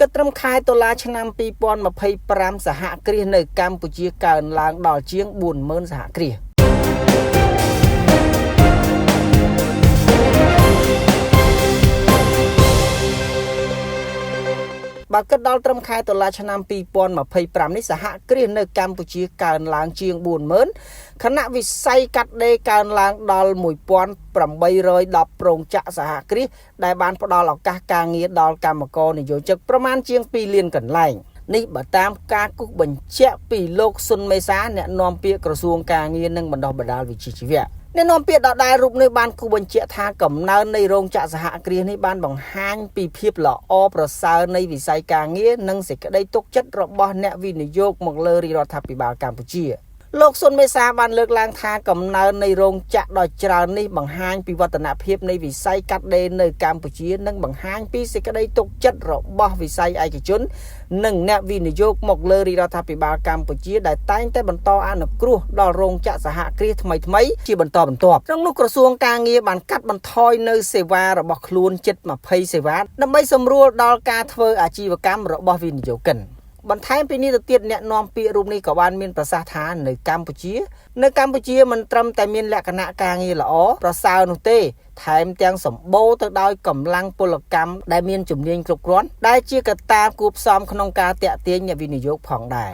គិតត្រឹមខែតុលាឆ្នាំ2025សហគ្រាសនៅកម្ពុជាកើនឡើងដល់ជាង40000សហគ្រាសបើគិតដល់ត្រឹមខែតុលាឆ្នាំ2025នេះសហគ្រាសនៅកម្ពុជាកើនឡើងជាង40000ខណៈវិស័យកាត់ដេរកើនឡើងដល់1810រោងចក្រសហគ្រាសដែលបានផ្ដល់ឱកាសការងារដល់កម្មករនិយោជិកប្រមាណជាង2លានកន្លែងនេះបើតាមការគូសបញ្ជាក់ពីលោកសុនមេសាអ្នកនាំពាក្យក្រសួងការងារនិងបណ្ដុះបណ្ដាលវិជ្ជាជីវៈអ្នកនាំពាក្យដដែលរូបនេះបានគូសបញ្ជាក់ថាកំណើននៃរោងចក្រសហគ្រាសនេះបានបង្ហាញពីភាពល្អប្រសើរនៃវិស័យការងារនិងសេចក្តីទុកចិត្តរបស់អ្នកវិនិយោគមកលើរាជរដ្ឋាភិបាលកម្ពុជាលោកសុនមេសាបានលើកឡើងថាកំណើននៃរោងចក្រដ៏ច្រើននេះបង្ហាញពីវឌ្ឍនភាពនៃវិស័យកាត់ដេរនៅកម្ពុជានិងបង្ហាញពីសេចក្តីទុកចិត្តរបស់វិស័យឯកជននិងអ្នកវិនិយោគមកលើរាជរដ្ឋាភិបាលកម្ពុជាដែលតែងតែបន្តអនុគ្រោះដល់រោងចក្រសហគ្រាសថ្មីៗជាបន្តបន្ទាប់ក្នុងនោះក្រសួងការងារបានកាត់បន្ថយនៅសេវារបស់ខ្លួនជិត20សេវាដើម្បីសម្រួលដល់ការធ្វើអាជីវកម្មរបស់វិនិយោគិនបន្ថែមពីនេះទៅទៀតអ្នកនាំពាក្យរូបនេះក៏បានមានប្រសាសន៍ថានៅកម្ពុជាមិនត្រឹមតែមានលក្ខណៈការងារល្អប្រសើរនោះទេថែមទាំងសម្បូរទៅដោយកម្លាំងពលកម្មដែលមានជំនាញគ្រប់គ្រាន់ដែលជាកត្តាគួបផ្សំក្នុងការទាក់ទាញអ្នកវិនិយោគផងដែរ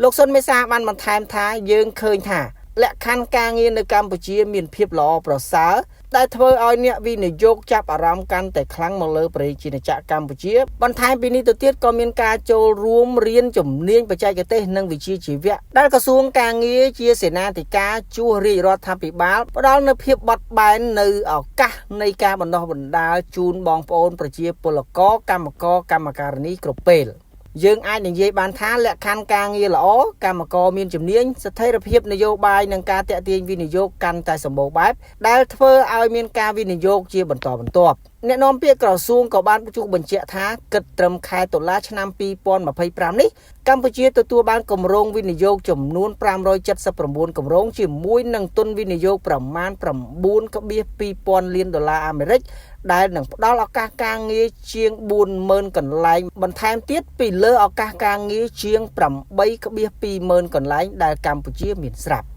លោកសុនមេសាបានបន្ថែមថាយើងឃើញថាលក្ខខណ្ឌការងារនៅកម្ពុជាមានភាពល្អប្រសើរដែលធ្វើឲ្យអ្នកវិនិយោគចាប់អារម្មណ៍កាន់តែខ្លាំងមកលើប្រជាណាចក្រកម្ពុជាបន្ថែមពីនេះទៅទៀតក៏មានការចូលរួមរៀនជំនាញបច្ចេកទេសនិងវិជ្ជាជីវៈដែលក្រសួងការងារជាសេនាធិការជួសរាជរដ្ឋាភិបាលផ្ដល់នូវភាពបត់បែននៅឱកាសនៃការបណ្ដុះបណ្ដាលជូនបងប្អូនប្រជាពលករកម្មករកម្មការិនីគ្រប់ពេលយើងអាចនិយាយបានថាលក្ខខណ្ឌការងារល្អកម្មករមានជំនាញស្ថិរភាពនយោបាយនិងការទាក់ទាញវិនិយោគកាន់តែសម្បូរបែបដែលធ្វើឲ្យមានការវិនិយោគជាបន្តបន្ទាប់អ្នកនាំពាក្យក្រសួងក៏បានជួបបញ្ជាក់ថាគិតត្រឹមខែតុលាឆ្នាំ2025នេះកម្ពុជាទទួលបានគម្រោងវិនិយោគចំនួន579គម្រោងជាមួយនឹងទុនវិនិយោគប្រមាណ 9.2 ពាន់លានដុល្លារអាមេរិកដែលនឹងផ្ដល់ឱកាសការងារជាង 40,000 កន្លែងបន្ថែមទៀតពីលើឱកាសការងារជាង 8.2 ម៉ឺនកន្លែងដែលកម្ពុជាមានស្រាប់។